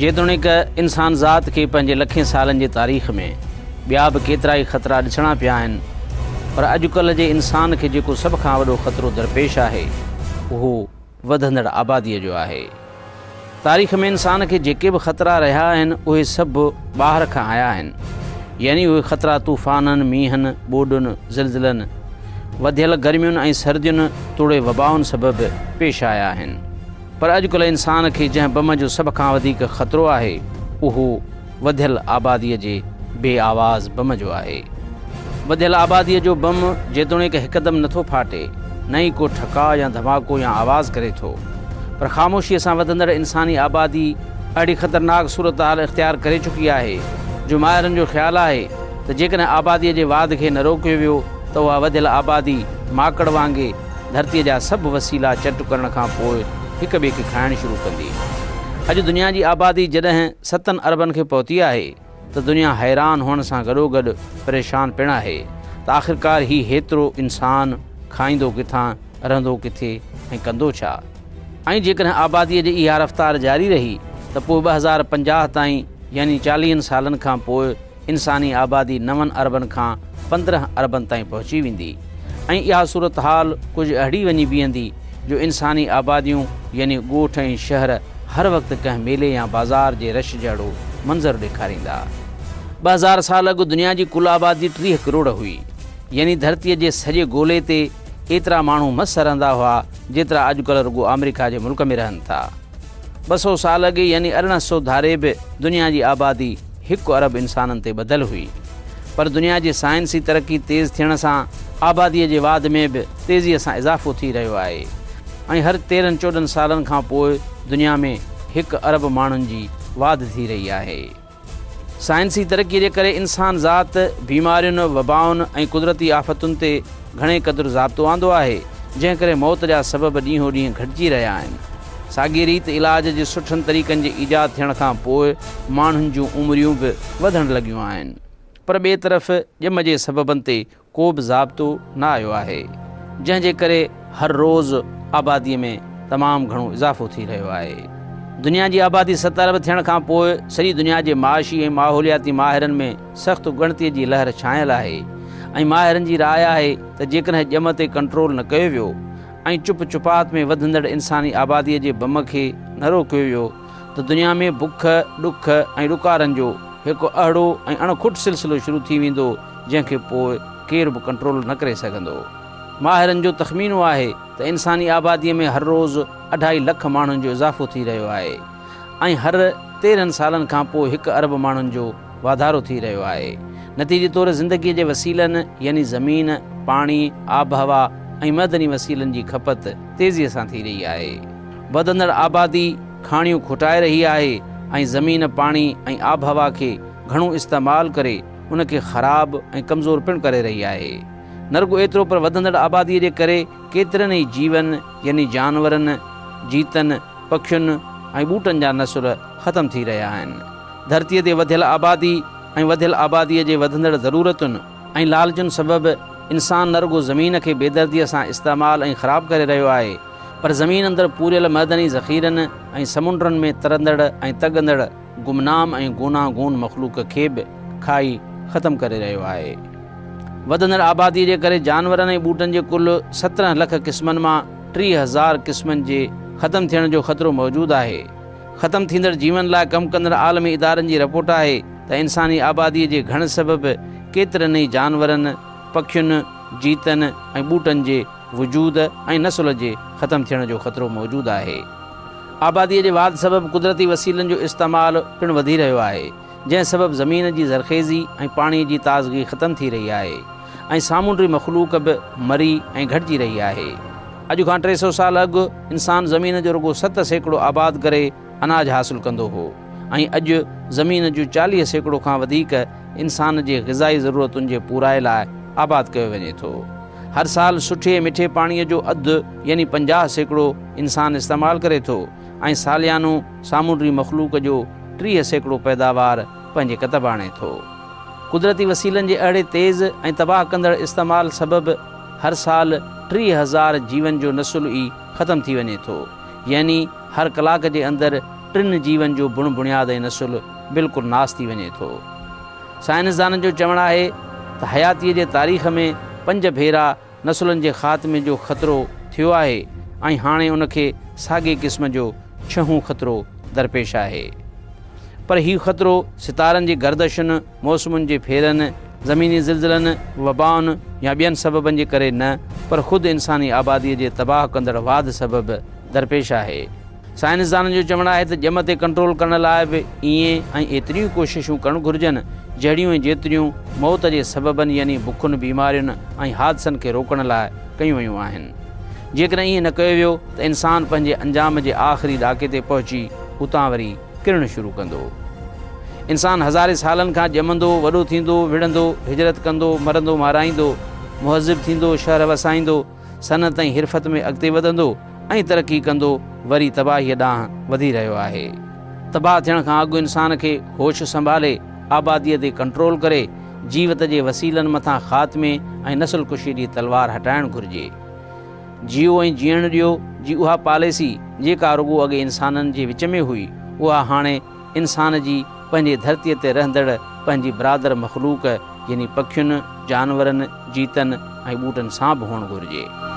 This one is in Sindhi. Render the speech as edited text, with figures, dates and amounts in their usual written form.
جيتوڻيڪ انسان ذات کي پنهنجي لکين سالن جي تاريخ ۾ ٻيا به ڪيترائي خطرا ڏسڻا پيا آهن، پر اڄڪلهه جي انسان کي جيڪو سڀ کان وڏو خطرو درپيش آهي، اهو وڌندڙ آباديء جو آهي. تاريخ ۾ انسان کي جيڪي به خطرا رهيا آهن، اهي سڀ ٻاهر کان آيا آهن. يعني اهي خطرا طوفانن، مينهن، ٻوڏن، زلزلن، وڌيل گرمين ۽ سردين توڙي وبائن سبب پيش آيا آهن. پر اڄڪلهه انسان کي جنهن بم جو سڀ کان وڌيڪ خطرو آهي، اهو وڌيل آباديء جي بي آواز بم جو آهي. وڌيل آباديء جو بم جيتوڻيڪ هڪدم نٿو ڦاٽي، نه ئي ڪو ٺڪاء يا ڌماڪو يا آواز ڪري ٿو، پر خاموشيء سان وڌندڙ انساني آبادي اهڙي خطرناڪ صورتحال اختيار ڪري چڪي آهي، جو ماهرن جو خيال آهي ته جيڪڏهن آباديء جي واڌ کي نه روڪيو ويو ته اها وڌيل آبادي ماڪڙ وانگي ڌرتيء جا سڀ وسيلا چٽ ڪرڻ کان پوء هڪ ٻئي کي کائڻ شروع ڪندي. اڄ دنيا جي آبادي جڏهن ستن اربن کي پهتي آهي ته دنيا حيران هئڻ سان گڏوگڏ پريشان پڻ آهي ته آخرڪار هي هيترو انسان کائيندو ڪٿان، رهندو ڪٿي ۽ ڪندو ڇا؟ ۽ جيڪڏهن آباديء جي اها رفتار جاري رهي ته پوء 2050 تائين يعني چاليهن سالن کان پوء انساني آبادي نون اربن کان 15 اربن تائين پهچي ويندي ۽ اها صورتحال ڪجهه اهڙي وڃي بيهندي جو انساني آباديون يعني ڳوٺ ۽ شهر هر وقت ڪنهن ميلي يا بازار جي رش جهڙو منظر ڏيکاريندا. 2000 سال اڳ دنيا جي ڪل آبادي 30 ڪروڙ هئي يعني ڌرتيء جي سڄي گولي تي ايترا ماڻهو مس رهندا هئا جيترا اڄڪلهه رڳو آمريڪا جي ملڪ ۾ رهن ٿا. 200 سال اڳي يعني 1800 ڌاري به دنيا جي آبادي هڪ ارب انسانن تي ٻڌل هئي. پر دنيا جي سائنسي ترقي تيز ٿيڻ سان آباديء جي واڌ ۾ به تيزيء سان اضافو ٿي رهيو آهي ۽ هر تيرهن چوڏهن سالن کان پوء دنيا ۾ هڪ ارب ماڻهن جي واڌ ٿي رهي آهي. سائنسي ترقيء جي ڪري انسان ذات بيمارين، وبائن ۽ قدرتي آفتن تي گهڻي قدر ضابطو آندو آهي، جنهن ڪري موت جا سبب ڏينهون ڏينهن گهٽجي رهيا آهن. ساڳيء ريت علاج جي سٺن طريقن جي ايجاد ٿيڻ کان پوء ماڻهن جون عمريون به وڌڻ لڳيون آهن. پر ٻئي طرف ڄم جي سببن تي ڪو به ضابطو نه آيو آهي، جنهن جي ڪري هر روز آباديء ۾ تمام گهڻو اضافو ٿي رهيو آهي. دنيا جي آبادي ست ارب ٿيڻ کان پوء سڄي دنيا جي معاشي ۽ ماحولياتي ماهرن ۾ سخت ڳڻتيء جي لهر ڇانيل آهي ۽ ماهرن جي راء آهي ته جيڪڏهن ڄم تي ڪنٽرول نه ڪيو ويو ۽ چپ چپات ۾ وڌندڙ انساني آباديء جي بم کي نه روڪيو ويو ته دنيا ۾ بک، ڏک ۽ ڏڪارن جو هڪ اهڙو ۽ اڻ کٽ سلسلو شروع ٿي ويندو جنهن کي پوء ڪير به ڪنٽرول نه ڪري سگهندو. ماهرن جو تخمينو آهي ته انساني آباديء ۾ هر روز اڍائي لک ماڻهن جو اضافو ٿي رهيو آهي ۽ هر 13 سالن کان پوء هڪ ارب ماڻهن جو واڌارو ٿي رهيو آهي. نتيجي طور زندگيء جي وسيلن يعني زمين، پاڻي، آبهوا ۽ معدني وسيلن جي کپت تيزيء سان ٿي رهي آهي. وڌندڙ آبادي کاڻيون کوٽائي رهي آهي ۽ زمين، پاڻي ۽ آبهوا کي گهڻو استعمال ڪري ان کي خراب ۽ ڪمزور پڻ ڪري رهي آهي. نه رڳو ايترو پر وڌندڙ آباديء جي ڪري ڪيترن ئي جيون يعني جانورن، جيتن، پکين ۽ ٻوٽن جا نسل ختم ٿي رهيا آهن. ڌرتيء تي وڌيل آبادي ۽ وڌيل آباديء جي وڌندڙ ضرورتن ۽ لالچن سبب انسان نه رڳو زمين کي بيدرديء سان استعمال ۽ خراب ڪري رهيو آهي پر زمين اندر پوريل معدني ذخيرن ۽ سمنڊن ۾ ترندڙ ۽ تڳندڙ گمنام ۽ گوناگون مخلوق کي به کائي ختم ڪري رهيو آهي. وڌندڙ آباديء جي ڪري جانورن ۽ ٻوٽن جي ڪل 17 لک قسمن مان 30,000 قسمن جي ختم ٿيڻ جو خطرو موجود آهي. ختم ٿيندڙ جيون لاء ڪم ڪندڙ عالمي ادارن جي رپورٽ آهي ته انساني آباديء جي گهڻ سبب ڪيترن ئي جانورن، پکين، جيتن ۽ ٻوٽن جي وجود ۽ نسل جي ختم ٿيڻ جو خطرو موجود آهي. آباديء جي واڌ سبب قدرتي وسيلن جو استعمال پڻ وڌي رهيو آهي، جنهن سبب زمين جي زرخيزي ۽ پاڻي جي تازگي ختم ٿي رهي آهي ۽ سامونڊي مخلوق به مري ۽ گهٽجي رهي آهي. اڄ کان 300 سال اڳ انسان زمين جو رڳو 7% آباد ڪري اناج حاصل ڪندو هو ۽ اڄ زمين جو 40% کان وڌيڪ انسان جي غذائي ضرورتن جي پورائي لاء آباد ڪيو وڃي ٿو. هر سال سٺي ۽ مٺي پاڻيء جو اڌ يعني 50% انسان استعمال ڪري ٿو ۽ ساليانو سامونڊي مخلوق جو 30% پيداوار پنهنجي ڪتب آڻي ٿو. قدرتي وسيلن جي اهڙي تيز ۽ تباهه ڪندڙ استعمال سبب هر سال 30,000 جيون جو نسل ئي ختم ٿي وڃي ٿو يعني هر ڪلاڪ جي اندر ٽن جيون جو بڻ بڻياد ۽ نسل بلڪل ناس ٿي وڃي ٿو. سائنسدانن جو چوڻ آهي ته حياتيء جي تاريخ ۾ پنج ڀيرا نسلن جي خاتمي جو خطرو ٿيو آهي ۽ هاڻي ان کي ساڳئي قسم جو ڇهون خطرو درپيش آهي. پر هي خطرو ستارن جي گردشن، موسمن جي ڦيرن، زميني زلزلن، وبائن يا ٻين سببن جي ڪري نه پر خود انساني آباديء جي تباهه ڪندڙ واڌ سبب درپيش آهي. سائنسدانن جو چوڻ آهي ته ڄم تي ڪنٽرول ڪرڻ لاء به ائين ۽ ايتريون ئي ڪوششون ڪرڻ گهرجن، جهڙيون ۽ جيتريون موت جي سببن يعني بکن، بيمارين ۽ حادثن کي روڪڻ لاء ڪيون ويون آهن. جيڪڏهن ائين نه ڪيو ويو ته انسان پنهنجي انجام جي آخري ڏاڪي تي پهچي اتان وري ڪرڻ شروع ڪندو. انسان هزارين سالن کان ڄمندو، وڏو ٿيندو، وڙهندو، هجرت ڪندو، مرندو مارائيندو، مهذب ٿيندو، شهر وسائيندو، صنعت ۽ حرفت ۾ اڳتي وڌندو ۽ ترقي ڪندو وري تباهيء ڏانهن وڌي رهيو آهي. تباهه ٿيڻ کان اڳ انسان کي هوش سنڀالي، آباديء تي ڪنٽرول ڪري، جيوت جي وسيلن مٿان خاتمي ۽ نسل ڪشيء جي تلوار هٽائڻ گهرجي. جيئو ۽ جيئڻ ڏيو جي اها پاليسي جيڪا رڳو اڳي انسانن جي وچ ۾ هئي، اها هاڻي انسان جي پنهنجي ڌرتيء تي رهندڙ پنهنجي برادر مخلوق يعني پکين، جانورن، جيتن ۽ ٻوٽن سان به هئڻ گهرجي.